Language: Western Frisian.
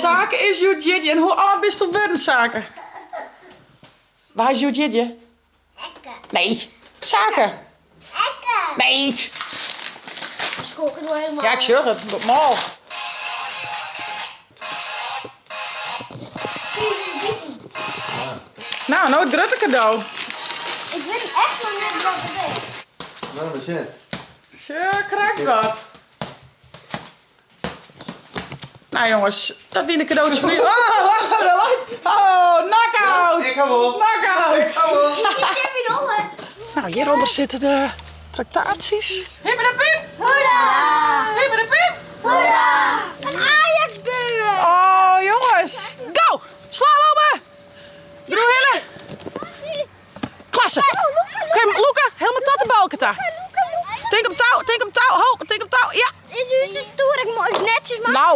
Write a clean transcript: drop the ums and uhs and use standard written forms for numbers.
Sake is hjoed jierdei. En hoe âld bisto wurden, Sake? Wa is hjoed jierdei? Nee, Sake. Nee. Ja, ik sjoch it. It mâl. No, no it grutte kado. Ik wit echt noch net wat it is. No, we sjen. Sjoch, krekt wat. Nou jongens, dat wiene de kadootjes foar ús. Oh, dat leit. Oh, knock-out! Ik ha wol. Knock-out! Ik ha wol. Nou, hjirûnder sitte de traktaasjes. Hippedepip! Hoera! Hippedepip! Hoera! Een Ajax-beurs! Oh jongens, go! Slalome! Deroerhinne! Klasse! Oké, lûke, helemaal tot de balken ta. Tink om tou, tink om tou, ho, tink om tou, ja. Is ús toer ek moai netjes makke? Nou,